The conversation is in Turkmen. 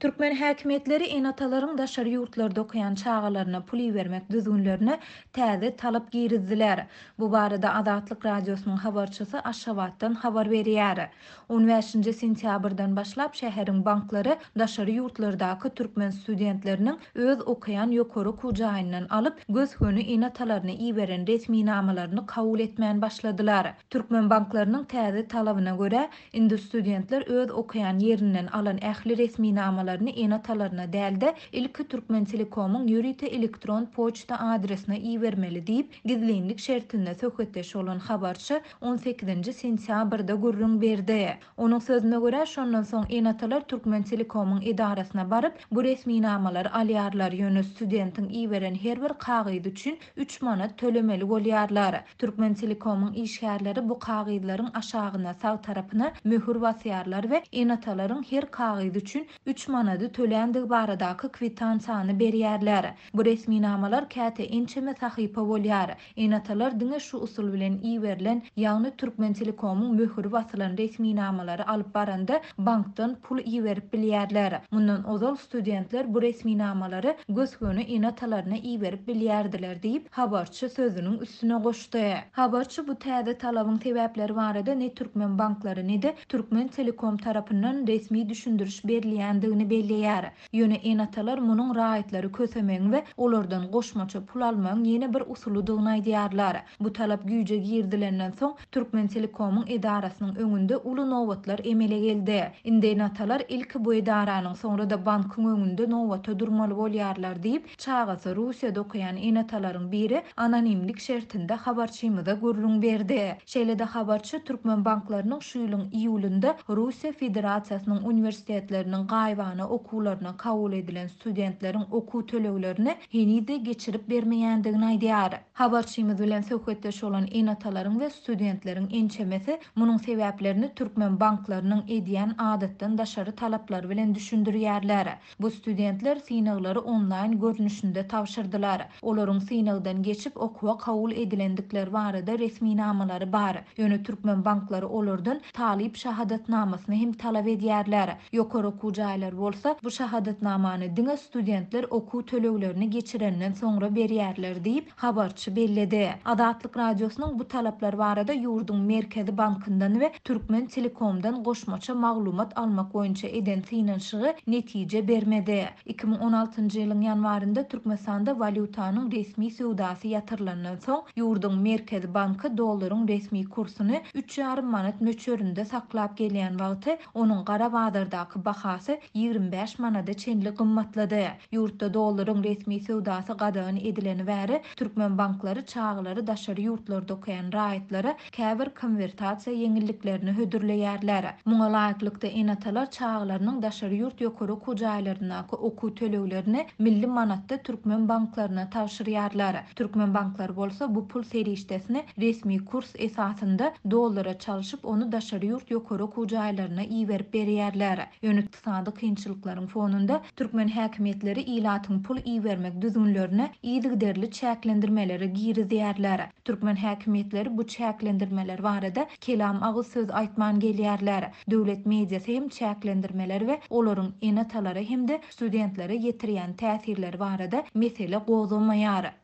Türkmen häkimiýetleri ene-atalaryň daşary ýurtlarda okaýan çagalaryna pul ibermek düzgünlerine täze talap girizdiler. Bu barada Azatlyk Radiosynyň habarçysy Aşgabatdan habar berýär. On bäşinji sentýabrdan başlap şäheriň banklary daşary ýurtlardaky türkmen studentleriniň öz okaýan ýokary okuw jaýyndan alyp, gös-göni ene-atalaryna iberen resminamalaryny kabul etmän başladylar. Türkmen banklarynyň täze talabyna görä, Indi studentler öz okaýan ýerinden alan ähli resminamalaryny ene-atalaryna däl-de, ilki Türkmentelekomyň ýörite elektron poçta adresine ibermeli diýip, gizlinlik şertinde söhbetdeş bolan habarçy on sekizinji sentýabrda gürrüň berdi. Onuň sözüne görä, şondan soň ene-atalar Türkmentelekomyň edarasyna baryp, bu resminamalary alýarlar, ýöne studentiň iberen her bir kagyzy üçin üç manat tölemeli bolýarlar. Türkmentelekomyň işgärleri bu kagyzlaryň aşagyna, sag tarapyna möhür basýarlar we ene-atalaryň her kagyz üçin üç manady töländigi baradaky kwitansiýany berýärler. Bu resminamalar käte ençeme sahypa bolýar. Ene-atalar diňe şu usul bilen iberilen, ýagny Türkmentelekomyň möhüri basylan resminamalary alyp baranda bankdan pul iberip bilýärler. Mundan ozal studentler bu resminamalary gös-göni ene-atalaryna iberip bilýärdiler diýip, habarçy sözüniň üstüne goşdy. Habarçy bu täze talabyň sebäpleri barada ne türkmen banklary, ne-de Türkmentelekom tarapyndan resmi düşündiriş berilýändigini belleýär. Ýöne ene-atalar munuň raýatlary kösemegiň we olardan goşmaça pul almagyň ýene bir usulydygyny aýdýarlar. Bu talap güýje girizilenden soň, Türkmentelekomyň edarasynyň öňünde uly nobatlar emele geldi. Indi ene-atalar ilki bu edaranyň, soňra-da bankyň öňünde nobata durmaly bolýarlar diýip, çagasy Russiýada okaýan ene-atalaryň biri anonimlik şertinde habarçymyza gürrüň berdi. Şeýle-de habarçy türkmen banklarynyň şu ýylyň iýulynda Russiýa Federasiýasynyň uniwersitetleriniň gaýybana okuwlaryna kabul edilen studentleriň okuw töleglerini heniz-de geçirip bermeýändigini aýdýar. Habarçymyz bilen söhbetdeş bolan ene-atalaryň we studentleriň ençemesi munuň sebäplerini türkmen banklarynyň edýän adatdan daşary talaplary bilen düşündirýärler. Bu studentler synaglary onlaýn görnüşinde tabşyrdylar. Olaryň synagdan geçip, okuwa kabul edilendikleri barada resminamalary bar. Ýöne türkmen banklary olardan talyp şahadatnamasyny hem talap edýärler. Ýokary okuw jaýlary bolsa bu şahadatnamany diňe studentler okuw töleglerini geçirenden soňra berýärler diýip, habarçy belledi. Azatlyk Radiosynyň bu talaplar barada ýurduň Merkezi bankyndan we Türkmentelekomdan goşmaça maglumat almak boýunça eden synanyşygy netije bermedi. 2016-njy ýylyň ýanwarynda Türkmenistanda walýutanyň resmi söwdasy ýatyrylandan soň, ýurduň Merkezi banky dollaryň resmi kursuny üç ýarym manat möçberinde saklap gelýän wagty, onuň gara bazardaky bahasy 25 manada çenli gymmatlady. Ýurtda dollaryň resmi söwdasy gadagan edileni bäri, türkmen banklary çagalary daşary ýurtlarda okaýan raýatlara käbir konwertasiýa ýeňilliklerini hödürleýärler. Muňa laýyklykda, ene-atalar çagalarynyň daşary ýurt ýokary okuw jaýlaryndaky okuw töleglerini milli manatda türkmen banklaryna tabşyrýarlar. Türkmen banklary bolsa bu pul serişdesini resmi kurs esasynda dollara çalşyp, ony daşary ýurt ýokary okuw jaýlaryna iberip berýärler. Ýöne ykdysady kynçylyklaryň fonunda türkmen häkimiýetleri ilatyň pul ibermek düzgünlerine yzygiderli çäklendirmeleri girizýärler. Türkmen häkimiýetleri bu çäklendirmeler barada kelam agyz söz aýtman gelýärler. Döwlet mediasy hem çäklendirmeler we olaryň ene-atalara hem-de studentlere ýetirýän täsirleri barada mesele gozgamaýar.